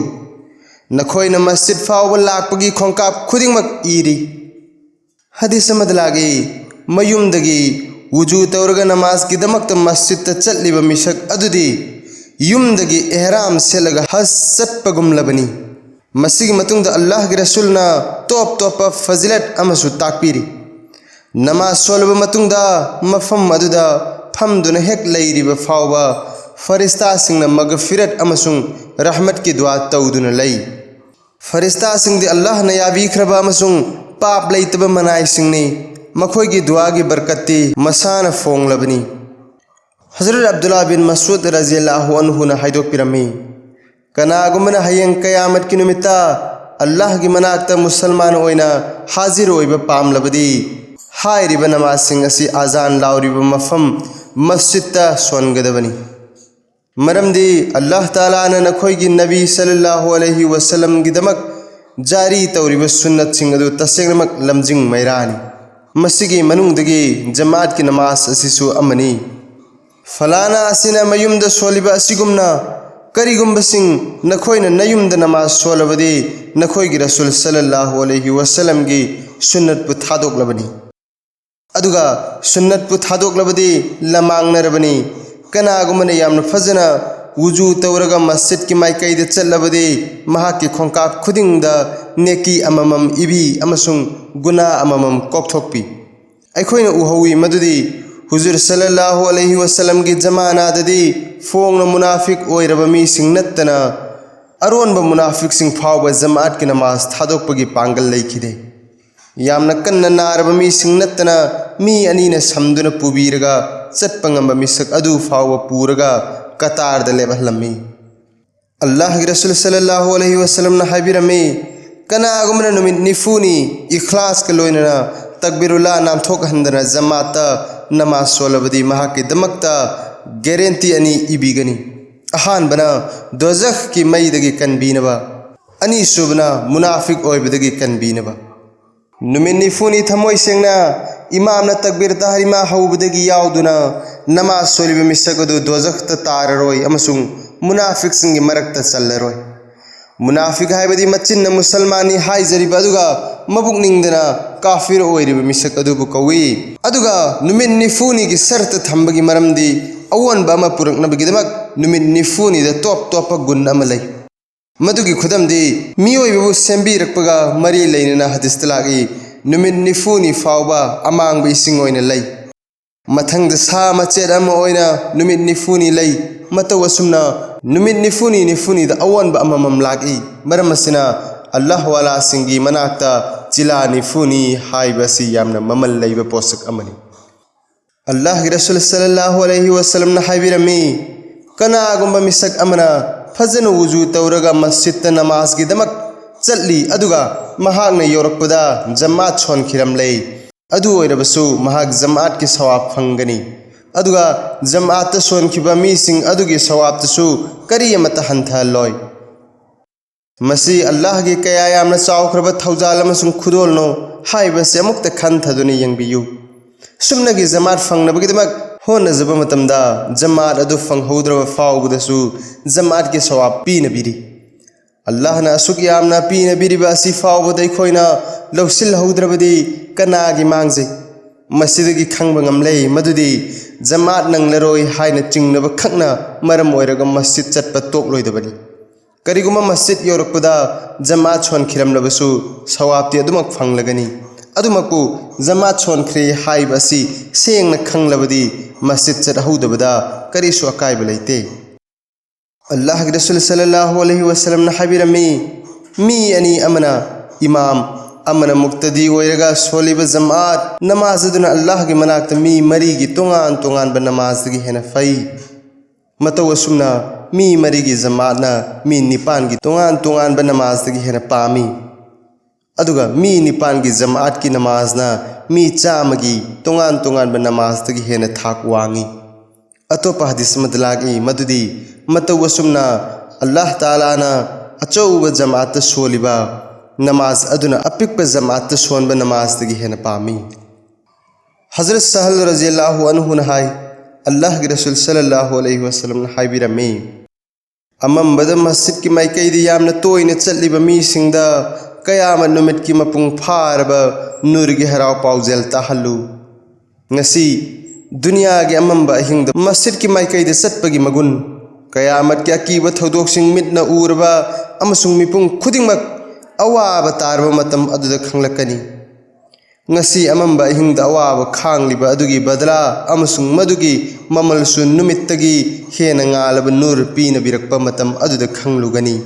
ꯅꯈꯣꯏꯅ ꯃꯁꯖꯤꯗ ꯐꯥꯎꯕ ꯂꯥꯛꯄꯒꯤ ꯈꯣꯡꯀꯥꯞ ꯈꯨꯗꯤꯡꯃꯛ ꯏꯔꯤ"꯫ ꯍꯗꯤꯁ ꯑꯃꯗ ꯂꯥꯛꯏ, ꯃꯌꯨꯝꯗꯒꯤ ꯋꯨꯖꯨ ꯇꯧꯔꯒ ꯅꯃꯥꯖꯀꯤꯗꯃꯛꯇ ꯃꯁꯖꯤꯗꯇ ꯆꯠꯂꯤꯕ ꯃꯤꯁꯛ ꯑꯗꯨꯗꯤ ꯌꯨꯝꯗꯒꯤ ꯑꯦꯍꯔꯥꯝ ꯁꯦꯠꯂꯒ ꯍꯖ ꯆꯠꯄꯒꯨꯝꯂꯕꯅꯤ꯫ ꯃꯁꯤꯒꯤ ꯃꯇꯨꯡꯗ ꯑꯜꯂꯥꯍꯒꯤ ꯔꯁꯨꯜꯅ ꯇꯣꯞ ꯇꯣꯞꯄ ꯐꯖꯤꯂꯠ ꯑꯃꯁꯨ ꯇꯥꯛꯄꯤꯔꯤ꯫ ꯅꯃꯥꯖ ꯁꯣꯜꯂꯕ ꯃꯇꯨꯡꯗ ꯃꯐꯝ ꯑꯗꯨꯗ ꯐꯝꯗꯨꯅ ꯍꯦꯛ ꯂꯩꯔꯤꯕ ꯐꯥꯎꯕ ꯐꯔꯤꯁꯇꯥꯁꯤꯡꯅ ꯃꯒꯐꯤꯔꯠ ꯑꯃꯁꯨꯡ ꯔꯍꯃꯠꯀꯤ ꯗꯨꯋꯥ ꯇꯧꯗꯨꯅ ꯂꯩ꯫ ꯐꯔꯤꯁꯇꯥꯁꯤꯡꯗꯤ ꯑꯜꯂꯥꯍꯅ ꯌꯥꯕꯤꯈ꯭ꯔꯕ ꯑꯃꯁꯨꯡ ꯄꯥꯞ ꯂꯩꯇꯕ ꯃꯅꯥꯏꯁꯤꯡꯅꯤ꯫ ꯃꯈꯣꯏꯒꯤ ꯗꯨꯋꯥꯒꯤ ꯕꯔꯀꯠꯇꯤ ꯃꯁꯥꯅ ꯐꯣꯡꯂꯕꯅꯤ꯫ ꯍꯖꯔꯠ ꯑꯕꯗꯨꯜꯂꯥ ꯕꯤꯟ ꯃꯁꯎꯗ ꯔꯖꯤꯌꯜꯂꯥꯍꯨ ꯑꯟꯍꯨꯅ ꯍꯥꯏꯗꯣꯛꯄꯤꯔꯝꯃꯤ, "ꯀꯅꯥꯒꯨꯝꯕꯅ ꯍꯌꯦꯡ ꯀꯌꯥꯃꯠꯀꯤ ꯅꯨꯃꯤꯠꯇ ꯑꯜꯂꯥꯍꯒꯤ ꯃꯅꯥꯛꯇ ꯃꯨꯁꯜꯃꯥꯟ ꯑꯣꯏꯅ ꯍꯥꯖꯤꯔ ꯑꯣꯏꯕ ꯄꯥꯝꯂꯕꯗꯤ, ꯍꯥꯏꯔꯤꯕ ꯅꯃꯥꯖꯁꯤꯡ ꯑꯁꯤ ꯑꯖꯥꯟ ꯂꯥꯎꯔꯤꯕ ꯃꯐꯝ ꯃꯁꯖꯤꯗꯇ ꯁꯣꯟꯒꯗꯕꯅꯤ꯫ ꯃꯔꯝꯗꯤ ꯑꯜꯂꯥꯍ ꯇꯥꯂꯥꯅ ꯅꯈꯣꯏꯒꯤ ꯅꯕꯤ ꯁꯜꯂꯜꯂꯥꯍꯨ ꯑꯂꯩꯍꯤ ꯋꯁꯜꯂꯝꯒꯤꯗꯃꯛ ꯖꯥꯔꯤ ꯇꯧꯔꯤꯕ ꯁꯨꯟꯅꯠꯁꯤꯡ ꯑꯗꯨ ꯇꯁꯦꯡꯅꯃꯛ ꯂꯝꯖꯤꯡ ꯃꯩꯔꯥꯅꯤ꯫ ꯃꯁꯤꯒꯤ ꯃꯅꯨꯡꯗꯒꯤ ꯖꯃꯥꯠꯀꯤ ꯅꯃꯥꯖ ꯑꯁꯤꯁꯨ ꯑꯃꯅꯤ꯫ ꯐꯂꯥꯅꯥ ꯑꯁꯤꯅ ꯃꯌꯨꯝꯗ ꯁꯣꯜꯂꯤꯕ ꯑꯁꯤꯒꯨꯝꯅ, ꯀꯔꯤꯒꯨꯝꯕꯁꯤꯡ ꯅꯈꯣꯏꯅ ꯅꯌꯨꯝꯗ ꯅꯃꯥꯖ ꯁꯣꯜꯂꯕꯗꯤ ꯅꯈꯣꯏꯒꯤ ꯔꯁꯨꯜ ꯁꯜꯂꯜꯂꯥꯍꯨ ꯑꯂꯩꯍꯤ ꯋꯁꯜꯂꯝꯒꯤ ꯁꯨꯟꯅꯠꯄꯨ ꯊꯥꯗꯣꯛꯂꯕꯅꯤ꯫ ꯑꯗꯨꯒ ꯁꯨꯟꯅꯠꯄꯨ ꯊꯥꯗꯣꯛꯂꯕꯗꯤ ꯂꯃꯥꯡꯅꯔꯕꯅꯤ꯫ ꯀꯅꯥꯒꯨꯝꯕꯅ ꯌꯥꯝꯅ ꯐꯖꯅ ꯋꯨꯖꯨ ꯇꯧꯔꯒ ꯃꯁꯖꯤꯗꯀꯤ ꯃꯥꯏꯀꯩꯗ ꯆꯠꯂꯕꯗꯤ ꯃꯍꯥꯛꯀꯤ ꯈꯣꯡꯀꯥꯞ ꯈꯨꯗꯤꯡꯗ ꯅꯦꯀꯤ ꯑꯃꯃꯝ ꯏꯕꯤ ꯑꯃꯁꯨꯡ ꯒꯨꯅꯥ ꯑꯃꯃꯝ ꯀꯣꯛꯊꯣꯛꯄꯤ꯫ ꯑꯩꯈꯣꯏꯅ ꯎꯍꯧꯏ ꯃꯗꯨꯗꯤ ꯍꯨꯖꯨꯔ ꯁꯜꯂꯜꯂꯥꯍꯨ ꯑꯂꯩꯍꯤ ꯋꯁꯜꯂꯝꯒꯤ ꯖꯃꯥꯅꯥꯗꯗꯤ ꯐꯣꯡꯅ ꯃꯨꯅꯥꯐꯤꯛ ꯑꯣꯏꯔꯕ ꯃꯤꯁꯤꯡ ꯅꯠꯇꯅ ꯑꯔꯣꯟꯕ ꯃꯨꯅꯥꯐꯤꯛꯁꯤꯡ ꯐꯥꯎꯕ ꯖꯃꯥꯠꯀꯤ ꯅꯃꯥꯖ ꯊꯥꯗꯣꯛꯄꯒꯤ ꯄꯥꯡꯒꯜ ꯂꯩꯈꯤꯗꯦ꯫ ꯌꯥꯝꯅ ꯀꯟꯅ ꯅꯥꯔꯕ ꯃꯤꯁꯤꯡ ꯅꯠꯇꯅ ꯃꯤ ꯑꯅꯤꯅ ꯁꯝꯗꯨꯅ ꯄꯨꯕꯤꯔꯒ ꯆꯠꯄ ꯉꯝꯕ ꯃꯤꯁꯛ ꯑꯗꯨ ꯐꯥꯎꯕ ꯄꯨꯔꯒ ꯀꯇꯥꯔꯗ ꯂꯦꯞꯍꯜꯂꯝꯃꯤ꯫ ꯑꯜꯂꯥꯍꯒꯤ ꯔꯁꯨꯜ ꯁꯜꯂꯜꯂꯥꯍꯨ ꯑꯂꯩꯍꯤ ꯋꯁꯜꯂꯝꯅ ꯍꯥꯏꯕꯤꯔꯝꯃꯤ, "ꯀꯅꯥꯒꯨꯝꯕꯅ ꯅꯨꯃꯤꯠ ꯅꯤꯐꯨꯅꯤ ꯏꯈ꯭ꯂꯥꯁꯀ ꯂꯣꯏꯅꯅ ꯇꯛꯕꯤꯔꯨꯜꯂꯥ ꯅꯥꯟꯊꯣꯛꯍꯟꯗꯅ ꯖꯃꯥꯠꯇ ꯅꯃꯥꯖ ꯁꯣꯜꯂꯕꯗꯤ ꯃꯍꯥꯛꯀꯤꯗꯃꯛꯇ ꯒꯦꯔꯦꯟꯇꯤ ꯑꯅꯤ ꯏꯕꯤꯒꯅꯤ꯫ ꯑꯍꯥꯟꯕꯅ ꯗꯣꯖꯈꯀꯤ ꯃꯩꯗꯒꯤ ꯀꯟꯕꯤꯅꯕ, ꯑꯅꯤꯁꯨꯕꯅ ꯃꯨꯅꯥꯐꯤꯛ ꯑꯣꯏꯕꯗꯒꯤ ꯀꯟꯕꯤꯅꯕ"꯫ ꯅꯨꯃꯤꯠ ꯅꯤꯐꯨꯅꯤ ꯊꯃꯣꯏ ꯁꯦꯡꯅ ꯏꯃꯥꯝꯅ ꯇꯛꯕꯤꯔ ꯇꯍꯔꯤꯃꯥ ꯍꯧꯕꯗꯒꯤ ꯌꯥꯎꯗꯨꯅ ꯅꯃꯥꯖ ꯁꯣꯜꯂꯤꯕ ꯃꯤꯁꯛ ꯑꯗꯨ ꯗꯣꯖꯈꯇ ꯇꯥꯔꯔꯣꯏ ꯑꯃꯁꯨꯡ ꯃꯨꯅꯥꯐꯤꯛꯁꯤꯡꯒꯤ ꯃꯔꯛꯇ ꯆꯜꯂꯔꯣꯏ꯫ ꯃꯨꯅꯥꯐꯤꯛ ꯍꯥꯏꯕꯗꯤ ꯃꯆꯤꯟꯅ ꯃꯨꯁꯜꯃꯥꯟꯅꯤ ꯍꯥꯏꯖꯔꯤꯕ ꯑꯗꯨꯒ ꯃꯕꯨꯛꯅꯤꯡꯗꯅ ꯀꯥꯐꯤꯔ ꯑꯣꯏꯔꯤꯕ ꯃꯤꯁꯛ ꯑꯗꯨꯕꯨ ꯀꯧꯏ꯫ ꯑꯗꯨꯒ ꯅꯨꯃꯤꯠ ꯅꯤꯐꯨꯅꯤꯒꯤ ꯁꯔꯇ ꯊꯝꯕꯒꯤ ꯃꯔꯝꯗꯤ ꯑꯑꯣꯟꯕ ꯑꯃ ꯄꯨꯔꯛꯅꯕꯒꯤꯗꯃꯛ ꯅꯨꯃꯤꯠ ꯅꯤꯐꯨꯅꯤꯗ ꯇꯣꯞ ꯇꯣꯞꯄ ꯒꯨꯟ ꯑꯃ ꯂꯩ꯫ ꯃꯗꯨꯒꯤ ꯈꯨꯗꯝꯗꯤ ꯃꯤꯑꯣꯏꯕꯕꯨ ꯁꯦꯝꯕꯤꯔꯛꯄꯒ ꯃꯔꯤ ꯂꯩꯅꯅ ꯍꯗꯤꯁꯇ ꯂꯥꯛꯏ, "ꯅꯨꯃꯤꯠ ꯅꯤꯐꯨꯅꯤ ꯐꯥꯎꯕ ꯑꯃꯥꯡꯕ ꯏꯁꯤꯡ ꯑꯣꯏꯅ ꯂꯩ"꯫ ꯃꯊꯪꯗ ꯁꯥ ꯃꯆꯦꯠ ꯑꯃ ꯑꯣꯏꯅ ꯅꯨꯃꯤꯠ ꯅꯤꯐꯨꯅꯤ ꯂꯩ꯫ ꯃꯇꯧ ꯑꯁꯨꯝꯅ ꯅꯨꯃꯤꯠ ꯅꯤꯐꯨꯅꯤ ꯅꯤꯐꯨꯅꯤꯗ ꯑꯑꯣꯟꯕ ꯑꯃꯃꯝ ꯂꯥꯛꯏ꯫ ꯃꯔꯝ ꯑꯁꯤꯅ ꯑꯜꯂꯥꯍ ꯋꯥꯂꯥꯁꯤꯡꯒꯤ ꯃꯅꯥꯛꯇ ꯆꯤꯂꯥ ꯅꯤꯐꯨꯅꯤ ꯍꯥꯏꯕ ꯑꯁꯤ ꯌꯥꯝꯅ ꯃꯃꯜ ꯂꯩꯕ ꯄꯣꯠꯁꯛ ꯑꯃꯅꯤ꯫ ꯑꯜꯂꯥꯍꯒꯤ ꯔꯁꯨꯜ ꯁꯜꯂꯜꯂꯥꯍꯨ ꯑꯂꯩꯍꯤ ꯋꯁꯜꯂꯝꯅ ꯍꯥꯏꯕꯤꯔꯝꯃꯤ, "ꯀꯅꯥꯒꯨꯝꯕ ꯃꯤꯁꯛ ꯑꯃꯅ ꯐꯖꯅ ꯋꯨꯖꯨ ꯇꯧꯔꯒ ꯃꯁꯖꯤꯗꯇ ꯅꯃꯥꯖꯒꯤꯗꯃꯛ ꯆꯠꯂꯤ, ꯑꯗꯨꯒ ꯃꯍꯥꯛꯅ ꯌꯧꯔꯛꯄꯗ ꯖꯃꯥꯠ ꯁꯣꯟꯈꯤꯔꯝꯂꯦ, ꯑꯗꯨ ꯑꯣꯏꯔꯕꯁꯨ ꯃꯍꯥꯛ ꯖꯃꯥꯠꯀꯤ ꯁꯋꯥꯕ ꯐꯪꯒꯅꯤ, ꯑꯗꯨꯒ ꯖꯃꯥꯠꯇ ꯁꯣꯟꯈꯤꯕ ꯃꯤꯁꯤꯡ ꯑꯗꯨꯒꯤ ꯁꯋꯥꯕꯇꯁꯨ ꯀꯔꯤ ꯑꯃꯠꯇ ꯍꯟꯊꯍꯜꯂꯣꯏ"꯫ ꯃꯁꯤ ꯑꯜꯂꯥꯍꯒꯤ ꯀꯌꯥ ꯌꯥꯝꯅ ꯆꯥꯎꯈ꯭ꯔꯕ ꯊꯧꯖꯥꯜ ꯑꯃꯁꯨꯡ ꯈꯨꯗꯣꯜꯅꯣ ꯍꯥꯏꯕꯁꯤ ꯑꯃꯨꯛꯇ ꯈꯟꯊꯗꯨꯅ ꯌꯦꯡꯕꯤꯌꯨ꯫ ꯁꯨꯝꯅꯒꯤ ꯖꯃꯥꯠ ꯐꯪꯅꯕꯒꯤꯗꯃꯛ ꯍꯣꯠꯅꯖꯕ ꯃꯇꯝꯗ ꯖꯃꯥꯠ ꯑꯗꯨ ꯐꯪꯍꯧꯗ꯭ꯔꯕ ꯐꯥꯎꯕꯗꯁꯨ ꯖꯃꯥꯠꯀꯤ ꯁꯋꯥꯕ ꯄꯤꯅꯕꯤꯔꯤ꯫ ꯑꯜꯂꯥꯍꯅ ꯑꯁꯨꯛ ꯌꯥꯝꯅ ꯄꯤꯅꯕꯤꯔꯤꯕ ꯑꯁꯤ ꯐꯥꯎꯕꯗ ꯑꯩꯈꯣꯏꯅ ꯂꯧꯁꯤꯜꯍꯧꯗ꯭ꯔꯕꯗꯤ ꯀꯅꯥꯒꯤ ꯃꯥꯡꯖꯩ? ꯃꯁꯤꯗꯒꯤ ꯈꯪꯕ ꯉꯝꯂꯦ ꯃꯗꯨꯗꯤ ꯖꯃꯥꯠ ꯅꯪꯂꯔꯣꯏ ꯍꯥꯏꯅ ꯆꯤꯡꯅꯕ ꯈꯛꯅ ꯃꯔꯝ ꯑꯣꯏꯔꯒ ꯃꯁꯖꯤꯗ ꯆꯠꯄ ꯇꯣꯛꯂꯣꯏꯗꯕꯅꯤ꯫ ꯀꯔꯤꯒꯨꯝꯕ ꯃꯁꯖꯤꯗ ꯌꯧꯔꯛꯄꯗ ꯖꯃꯥꯠ ꯁꯣꯟꯈꯤꯔꯝꯂꯕꯁꯨ ꯁꯋꯥꯕꯇꯤ ꯑꯗꯨꯃꯛ ꯐꯪꯂꯒꯅꯤ꯫ ꯑꯗꯨꯃꯛꯄꯨ ꯖꯃꯥꯠ ꯁꯣꯟꯈ꯭ꯔꯦ ꯍꯥꯏꯕ ꯑꯁꯤ ꯁꯦꯡꯅ ꯈꯪꯂꯕꯗꯤ ꯃꯁꯖꯤꯗ ꯆꯠꯍꯧꯗꯕꯗ ꯀꯔꯤꯁꯨ ꯑꯀꯥꯏꯕ ꯂꯩꯇꯦ꯫ ꯑꯜꯂꯥꯍꯒꯤ ꯔꯁꯨꯜ ꯁꯜꯂꯜꯂꯥꯍꯨ ꯑꯂꯩꯍꯤ ꯋꯁꯜꯂꯝꯅ ꯍꯥꯏꯕꯤꯔꯝꯃꯤ, ꯃꯤ ꯑꯅꯤ, ꯑꯃꯅ ꯏꯃꯥꯝ, ꯑꯃꯅ ꯃꯨꯛꯇꯗꯤ ꯑꯣꯏꯔꯒ ꯁꯣꯜꯂꯤꯕ ꯖꯃꯥꯠ ꯅꯃꯥꯖ ꯑꯗꯨꯅ ꯑꯜꯂꯥꯍꯒꯤ ꯃꯅꯥꯛꯇ ꯃꯤ ꯃꯔꯤꯒꯤ ꯇꯣꯉꯥꯟ ꯇꯣꯉꯥꯟꯕ ꯅꯃꯥꯖꯗꯒꯤ ꯍꯦꯟꯅ ꯐꯩ꯫ ꯃꯇꯧ ꯑꯁꯨꯝꯅ ꯃꯤ ꯃꯔꯤꯒꯤ ꯖꯃꯥꯠꯅ ꯃꯤ ꯅꯤꯄꯥꯟꯒꯤ ꯇꯣꯉꯥꯟ ꯇꯣꯉꯥꯟꯕ ꯅꯃꯥꯖꯗꯒꯤ ꯍꯦꯟꯅ ꯄꯥꯝꯃꯤ꯫ ꯑꯗꯨꯒ ꯃꯤ ꯅꯤꯄꯥꯟꯒꯤ ꯖꯃꯥꯠꯀꯤ ꯅꯃꯥꯖꯅ ꯃꯤ ꯆꯥꯝꯃꯒꯤ ꯇꯣꯉꯥꯟ ꯇꯣꯉꯥꯟꯕ ꯅꯃꯥꯖꯗꯒꯤ ꯍꯦꯟꯅ ꯊꯥꯛ ꯋꯥꯡꯉꯤ꯫ ꯑꯇꯣꯞꯄ ꯍꯗꯤꯁ ꯑꯃꯗ ꯂꯥꯛꯏ ꯃꯗꯨꯗꯤ ꯃꯇꯧ ꯑꯁꯨꯝꯅ ꯑꯜꯂꯥꯍ ꯇꯥꯂꯥꯅ ꯑꯆꯧꯕ ꯖꯃꯥꯠꯇ ꯁꯣꯜꯂꯤꯕ ꯅꯃꯥꯖ ꯑꯗꯨꯅ ꯑꯄꯤꯛꯄ ꯖꯃꯥꯠꯇ ꯁꯣꯟꯕ ꯅꯃꯥꯖꯗꯒꯤ ꯍꯦꯟꯅ ꯄꯥꯝꯃꯤ꯫ ꯍꯖꯔꯠ ꯁꯍꯜ ꯔꯖꯤꯌꯜꯂꯥꯍꯨ ꯑꯟꯍꯨꯅ ꯍꯥꯏ, ꯑꯜꯂꯥꯍꯒꯤ ꯔꯁꯨꯜ ꯁꯜꯂꯜꯂꯥꯍꯨ ꯑꯂꯩꯍꯤ ꯋꯁꯜꯂꯝꯅ ꯍꯥꯏꯕꯤꯔꯝꯃꯤ, ꯑꯃꯝꯕꯗ ꯃꯁꯖꯤꯗꯀꯤ ꯃꯥꯏꯀꯩꯗ ꯌꯥꯝꯅ ꯇꯣꯏꯅ ꯆꯠꯂꯤꯕ ꯃꯤꯁꯤꯡꯗ ꯀꯌꯥꯃꯠ ꯅꯨꯃꯤꯠꯀꯤ ꯃꯄꯨꯡ ꯐꯥꯔꯕ ꯅꯨꯔꯒꯤ ꯍꯔꯥꯎ ꯄꯥꯎꯖꯦꯜ ꯇꯥꯍꯜꯂꯨ꯫ ꯉꯁꯤ ꯗꯨꯅꯤꯌꯥꯒꯤ ꯑꯃꯝꯕ ꯑꯍꯤꯡꯗ ꯃꯁꯖꯤꯗꯀꯤ ꯃꯥꯏꯀꯩꯗ ꯆꯠꯄꯒꯤ ꯃꯒꯨꯟ, ꯀꯌꯥꯃꯠꯀꯤ ꯑꯀꯤꯕ ꯊꯧꯗꯣꯛꯁꯤꯡ ꯃꯤꯠꯅ ꯎꯔꯕ ꯑꯃꯁꯨꯡ ꯃꯤꯄꯨꯝ ꯈꯨꯗꯤꯡꯃꯛ ꯑꯋꯥꯕ ꯇꯥꯔꯕ ꯃꯇꯝ ꯑꯗꯨꯗ ꯈꯪꯂꯛꯀꯅꯤ꯫ ꯉꯁꯤ ꯑꯃꯝꯕ ꯑꯍꯤꯡꯗ ꯑꯋꯥꯕ ꯈꯥꯡꯂꯤꯕ ꯑꯗꯨꯒꯤ ꯕꯗꯂꯥ ꯑꯃꯁꯨꯡ ꯃꯗꯨꯒꯤ ꯃꯃꯜꯁꯨ ꯅꯨꯃꯤꯠꯇꯒꯤ ꯍꯦꯟꯅ ꯉꯥꯜꯂꯕ ꯅꯨꯔ ꯄꯤꯅꯕꯤꯔꯛꯄ ꯃꯇꯝ ꯑꯗꯨꯗ ꯈꯪꯂꯨꯒꯅꯤ꯫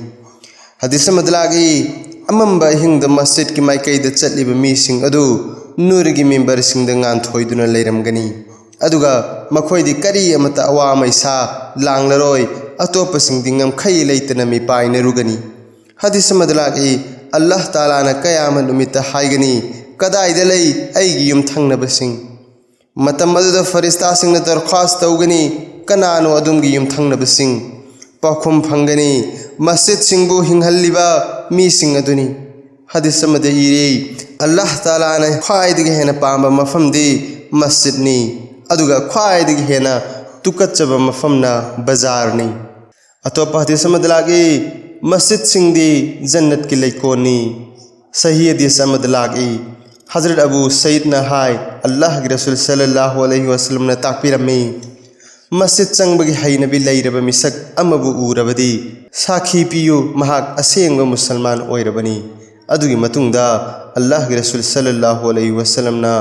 ꯍꯗꯤꯁ ꯑꯃꯗ ꯂꯥꯛꯏ, ꯑꯃꯝꯕ ꯑꯍꯤꯡꯗ ꯃꯁꯖꯤꯗꯀꯤ ꯃꯥꯏꯀꯩꯗ ꯆꯠꯂꯤꯕ ꯃꯤꯁꯤꯡ ꯑꯗꯨ ꯅꯨꯔꯒꯤ ꯃꯤꯝꯕꯔꯁꯤꯡꯗ ꯉꯥꯟꯊꯣꯏꯗꯨꯅ ꯂꯩꯔꯝꯒꯅꯤ, ꯑꯗꯨꯒ ꯃꯈꯣꯏꯗꯤ ꯀꯔꯤ ꯑꯃꯠꯇ ꯑꯋꯥ ꯑꯃꯩꯁꯥ ꯂꯥꯡꯂꯔꯣꯏ, ꯑꯇꯣꯞꯄꯁꯤꯡꯗꯤ ꯉꯝꯈꯩ ꯂꯩꯇꯅ ꯃꯤꯄꯥꯏꯅꯔꯨꯒꯅꯤ꯫ ꯍꯗꯤꯁ ꯑꯃꯗ ꯂꯥꯛꯏ, ꯑꯜꯂꯥꯍ ꯇꯥꯂꯥꯅ ꯀꯌꯥꯃꯠ ꯅꯨꯃꯤꯠꯇ ꯍꯥꯏꯒꯅꯤ, "ꯀꯗꯥꯏꯗ ꯂꯩ ꯑꯩꯒꯤ ꯌꯨꯝꯊꯪꯅꯕꯁꯤꯡ?" ꯃꯇꯝ ꯑꯗꯨꯗ ꯐꯔꯤꯁꯇꯥꯁꯤꯡꯅ ꯗꯔꯈ꯭ꯋꯥꯁ ꯇꯧꯒꯅꯤ, "ꯀꯅꯥꯅꯣ ꯑꯗꯣꯝꯒꯤ ꯌꯨꯝꯊꯪꯅꯕꯁꯤꯡ?" ꯄꯥꯎꯈꯨꯝ ꯐꯪꯒꯅꯤ꯫ ꯃꯁꯖꯤꯗꯁꯤꯡꯕꯨ ꯍꯤꯡꯍꯜꯂꯤꯕ ꯃꯤꯁꯤꯡ ꯑꯗꯨꯅꯤ꯫ ꯍꯗꯤꯁ ꯑꯃꯗ ꯏꯔꯤ, ꯑꯜꯂꯥꯍ ꯇꯥꯂꯥꯅ ꯈ꯭ꯋꯥꯏꯗꯒꯤ ꯍꯦꯟꯅ ꯄꯥꯝꯕ ꯃꯐꯝꯗꯤ ꯃꯁꯖꯤꯗꯅꯤ, ꯑꯗꯨꯒ ꯈ꯭ꯋꯥꯏꯗꯒꯤ ꯍꯦꯟꯅ ꯇꯨꯀꯠꯆꯕ ꯃꯐꯝꯅ ꯕꯖꯥꯔꯅꯤ꯫ ꯑꯇꯣꯞꯄ ꯍꯗꯤꯁ ꯑꯃꯗ ꯂꯥꯛꯏ, ꯃꯁꯖꯤꯗꯁꯤꯡꯗꯤ ꯖꯟꯅꯠꯀꯤ ꯂꯩꯀꯣꯜꯅꯤ꯫ ꯁꯍꯤ ꯍꯗꯤꯁ ꯑꯃꯗ ꯂꯥꯛꯏ, ꯍꯖꯔꯠ ꯑꯕꯨ ꯁꯌꯤꯗꯅ ꯍꯥꯏ, ꯑꯜꯂꯥꯍꯒꯤ ꯔꯁꯨꯜ ꯁꯜꯂꯜꯂꯥꯍꯨ ꯑꯂꯩꯍꯤ ꯋꯁꯜꯂꯝꯅ ꯇꯥꯛꯄꯤꯔꯝꯃꯤ, ꯃꯁꯖꯤꯗ ꯆꯪꯕꯒꯤ ꯍꯩꯅꯕꯤ ꯂꯩꯔꯕ ꯃꯤꯁꯛ ꯑꯃꯕꯨ ꯎꯔꯕꯗꯤ ꯁꯥꯈꯤ ꯄꯤꯌꯨ, ꯃꯍꯥꯛ ꯑꯁꯦꯡꯕ ꯃꯨꯁꯜꯃꯥꯟ ꯑꯣꯏꯔꯕꯅꯤ꯫ ꯑꯗꯨꯒꯤ ꯃꯇꯨꯡꯗ ꯑꯜꯂꯥꯍꯒꯤ ꯔꯁꯨꯜ ꯁꯜꯂꯜꯂꯥꯍꯨ ꯑꯂꯩꯍꯤ ꯋꯁꯜꯂꯝꯅ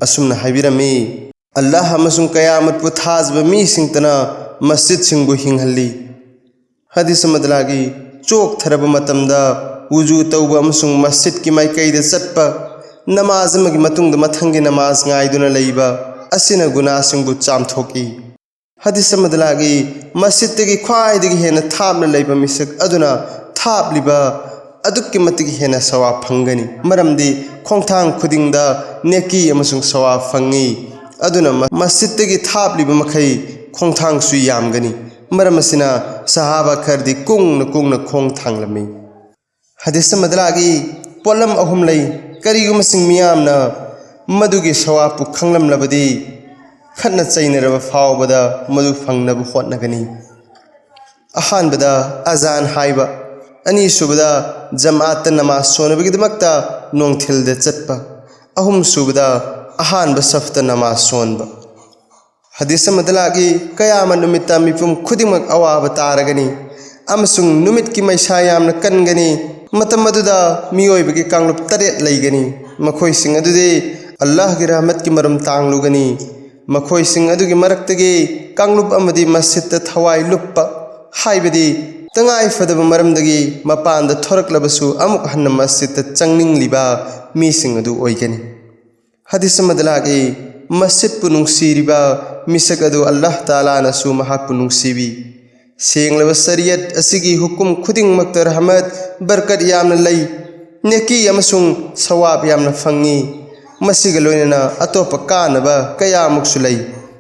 ꯑꯁꯨꯝꯅ ꯍꯥꯏꯕꯤꯔꯝꯃꯤ, ꯑꯜꯂꯥꯍ ꯑꯃꯁꯨꯡ ꯀꯌꯥꯃꯠꯄꯨ ꯊꯥꯖꯕ ꯃꯤꯁꯤꯡꯇꯅ ꯃꯁꯖꯤꯗꯁꯤꯡꯕꯨ ꯍꯤꯡꯍꯜꯂꯤ꯫ ꯍꯗꯤꯁ ꯑꯃꯗ ꯂꯥꯛꯏ, ꯆꯣꯛꯊꯔꯕ ꯃꯇꯝꯗ ꯋꯨꯖꯨ ꯇꯧꯕ ꯑꯃꯁꯨꯡ ꯃꯁꯖꯤꯗꯀꯤ ꯃꯥꯏꯀꯩꯗ ꯆꯠꯄ, ꯅꯃꯥꯖ ꯑꯃꯒꯤ ꯃꯇꯨꯡꯗ ꯃꯊꯪꯒꯤ ꯅꯃꯥꯖ ꯉꯥꯏꯗꯨꯅ ꯂꯩꯕ ꯑꯁꯤꯅ ꯒꯨꯅꯥꯁꯤꯡꯕꯨ ꯆꯥꯝꯊꯣꯛꯏ꯫ ꯍꯗꯤꯁ ꯑꯃꯗ ꯂꯥꯛꯏ, ꯃꯁꯖꯤꯗꯇꯒꯤ ꯈ꯭ꯋꯥꯏꯗꯒꯤ ꯍꯦꯟꯅ ꯊꯥꯞꯅ ꯂꯩꯕ ꯃꯤꯁꯛ ꯑꯗꯨꯅ ꯊꯥꯞꯂꯤꯕ ꯑꯗꯨꯛꯀꯤ ꯃꯇꯤꯛ ꯍꯦꯟꯅ ꯁꯋꯥꯕ ꯐꯪꯒꯅꯤ, ꯃꯔꯝꯗꯤ ꯈꯣꯡꯊꯥꯡ ꯈꯨꯗꯤꯡꯗ ꯅꯦꯀꯤ ꯑꯃꯁꯨꯡ ꯁꯋꯥꯕ ꯐꯪꯏ꯫ ꯑꯗꯨꯅ ꯃ-, ꯃꯁꯖꯤꯗꯇꯒꯤ ꯊꯥꯞꯂꯤꯕ ꯃꯈꯩ ꯈꯣꯡꯊꯥꯡꯁꯨ ꯌꯥꯝꯒꯅꯤ꯫ ꯃꯔꯝ ꯑꯁꯤꯅ ꯁꯍꯥꯕꯥ ꯈꯔꯗꯤ ꯀꯨꯡꯅ ꯀꯨꯡꯅ ꯈꯣꯡ ꯊꯥꯡꯂꯝꯃꯤ꯫ ꯍꯗꯤꯁ ꯑꯃꯗ ꯂꯥꯛꯏ, ꯄꯣꯠꯂꯝ ꯑꯍꯨꯝ ꯂꯩ, ꯀꯔꯤꯒꯨꯝꯕꯁꯤꯡ ꯃꯤꯌꯥꯝꯅ ꯃꯗꯨꯒꯤ ꯁꯋꯥꯕꯄꯨ ꯈꯪꯂꯝꯂꯕꯗꯤ ꯈꯠꯅ ꯆꯩꯅꯔꯕ ꯐꯥꯎꯕꯗ ꯃꯗꯨ ꯐꯪꯅꯕ ꯍꯣꯠꯅꯒꯅꯤ꯫ ꯑꯍꯥꯟꯕꯗ ꯑꯖꯥꯟ ꯍꯥꯏꯕ, ꯑꯅꯤꯁꯨꯕꯗ ꯖꯃꯥꯠꯇ ꯅꯃꯥꯖ ꯁꯣꯟꯅꯕꯒꯤꯗꯃꯛꯇ ꯅꯣꯡꯊꯤꯜꯗ ꯆꯠꯄ, ꯑꯍꯨꯝꯁꯨꯕꯗ ꯑꯍꯥꯟꯕ ꯁꯐꯇ ꯅꯃꯥꯖ ꯁꯣꯟꯕ꯫ ꯍꯗꯤꯁ ꯑꯃꯗ ꯂꯥꯛꯏ, ꯀꯌꯥꯃꯠ ꯅꯨꯃꯤꯠꯇ ꯃꯤꯄꯨꯝ ꯈꯨꯗꯤꯡꯃꯛ ꯑꯋꯥꯕ ꯇꯥꯔꯒꯅꯤ ꯑꯃꯁꯨꯡ ꯅꯨꯃꯤꯠꯀꯤ ꯃꯩꯁꯥ ꯌꯥꯝꯅ ꯀꯟꯒꯅꯤ꯫ ꯃꯇꯝ ꯑꯗꯨꯗ ꯃꯤꯑꯣꯏꯕꯒꯤ ꯀꯥꯡꯂꯨꯞ ꯇꯔꯦꯠ ꯂꯩꯒꯅꯤ꯫ ꯃꯈꯣꯏꯁꯤꯡ ꯑꯗꯨꯗꯤ ꯑꯜꯂꯥꯍꯒꯤ ꯔꯍꯃꯠꯀꯤ ꯃꯔꯨꯝ ꯇꯥꯡꯂꯨꯒꯅꯤ꯫ ꯃꯈꯣꯏꯁꯤꯡ ꯑꯗꯨꯒꯤ ꯃꯔꯛꯇꯒꯤ ꯀꯥꯡꯂꯨꯞ ꯑꯃꯗꯤ ꯃꯁꯖꯤꯗꯇ ꯊꯋꯥꯏ ꯂꯨꯞꯄ, ꯍꯥꯏꯕꯗꯤ ꯇꯉꯥꯏ ꯐꯗꯕ ꯃꯔꯝꯗꯒꯤ ꯃꯄꯥꯟꯗ ꯊꯣꯔꯛꯂꯕꯁꯨ ꯑꯃꯨꯛ ꯍꯟꯅ ꯃꯁꯖꯤꯗꯇ ꯆꯪꯅꯤꯡꯂꯤꯕ ꯃꯤꯁꯤꯡ ꯑꯗꯨ ꯑꯣꯏꯒꯅꯤ꯫ ꯍꯗꯤꯁ ꯑꯃꯗ ꯂꯥꯛꯏ, ꯃꯁꯖꯤꯗꯄꯨ ꯅꯨꯡꯁꯤꯔꯤꯕ ꯃꯤꯁꯛ ꯑꯗꯨ ꯑꯜꯂꯥꯍ ꯇꯥꯂꯥꯅꯁꯨ ꯃꯍꯥꯛꯄꯨ ꯅꯨꯡꯁꯤꯕꯤ꯫ ꯁꯦꯡꯂꯕ ꯁꯔꯤꯌꯠ ꯑꯁꯤꯒꯤ ꯍꯨꯀꯨꯝ ꯈꯨꯗꯤꯡꯃꯛꯇ ꯔꯍꯃꯠ, ꯕꯔꯀꯠ ꯌꯥꯝꯅ ꯂꯩ꯫ ꯅꯦꯀꯤ ꯑꯃꯁꯨꯡ ꯁꯋꯥꯕ ꯌꯥꯝꯅ ꯐꯪꯏ꯫ ꯃꯁꯤꯒ ꯂꯣꯏꯅꯅ ꯑꯇꯣꯞꯄ ꯀꯥꯟꯅꯕ ꯀꯌꯥꯃꯨꯛꯁꯨ ꯂꯩ꯫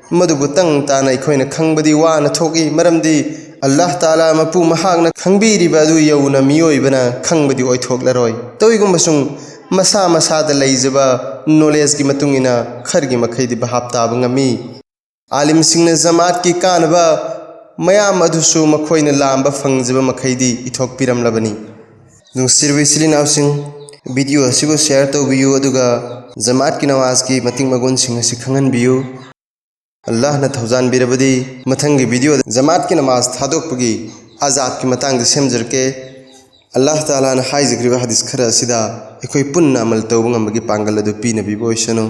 ꯃꯗꯨꯕꯨ ꯇꯪ ꯇꯥꯅ ꯑꯩꯈꯣꯏꯅ ꯈꯪꯕꯗꯤ ꯋꯥꯅ ꯊꯣꯛꯏ, ꯃꯔꯝꯗꯤ ꯑꯜꯂꯥꯍ ꯇꯥꯂꯥ ꯃꯄꯨ ꯃꯍꯥꯛꯅ ꯈꯪꯕꯤꯔꯤꯕ ꯑꯗꯨ ꯌꯧꯅ ꯃꯤꯑꯣꯏꯕꯅ ꯈꯪꯕꯗꯤ ꯑꯣꯏꯊꯣꯛꯂꯔꯣꯏ꯫ ꯇꯧꯏꯒꯨꯝꯕꯁꯨꯡ ꯃꯁꯥ ꯃꯁꯥꯗ ꯂꯩꯖꯕ ꯅꯣꯂꯦꯖꯀꯤ ꯃꯇꯨꯡ ꯏꯟꯅ ꯈꯔꯒꯤ ꯃꯈꯩꯗꯤ ꯚꯥꯞ ꯇꯥꯕ ꯉꯝꯃꯤ꯫ ꯑꯥꯂꯤꯝꯁꯤꯡꯅ ꯖꯃꯥꯠꯀꯤ ꯀꯥꯟꯅꯕ ꯃꯌꯥꯝ ꯑꯗꯨꯁꯨ ꯃꯈꯣꯏꯅ ꯂꯥꯝꯕ ꯐꯪꯖꯕ ꯃꯈꯩꯗꯤ ꯏꯊꯣꯛꯄꯤꯔꯝꯂꯕꯅꯤ꯫ ꯅꯨꯡꯁꯤꯔꯕ ꯏꯆꯤꯜ ꯏꯅꯥꯎꯁꯤꯡ, ꯚꯤꯗꯤꯑꯣ ꯑꯁꯤꯕꯨ ꯁꯤꯌꯥꯔ ꯇꯧꯕꯤꯌꯨ, ꯑꯗꯨꯒ ꯖꯃꯥꯠꯀꯤ ꯅꯃꯥꯖꯀꯤ ꯃꯇꯤꯛ ꯃꯒꯨꯟꯁꯤꯡ ꯑꯁꯤ ꯈꯪꯍꯟꯕꯤꯌꯨ꯫ ꯑꯜꯂꯥꯍꯅ ꯊꯧꯖꯥꯟꯕꯤꯔꯕꯗꯤ ꯃꯊꯪꯒꯤ ꯚꯤꯗꯤꯑꯣꯗ ꯖꯃꯥꯠꯀꯤ ꯅꯃꯥꯖ ꯊꯥꯗꯣꯛꯄꯒꯤ ꯑꯖꯥꯕꯀꯤ ꯃꯇꯥꯡꯗ ꯁꯦꯝꯖꯔꯛꯀꯦ꯫ ꯑꯜꯂꯥꯍ ꯇꯥꯂꯥꯅ ꯍꯥꯏꯖꯈ꯭ꯔꯤꯕ ꯍꯗꯤꯁ ꯈꯔ ꯑꯁꯤꯗ ꯑꯩꯈꯣꯏ ꯄꯨꯟꯅ ꯑꯃꯜ ꯇꯧꯕ ꯉꯝꯕꯒꯤ ꯄꯥꯡꯒꯜ ꯑꯗꯨ ꯄꯤꯅꯕꯤꯕ ꯑꯣꯏꯁꯅꯨ꯫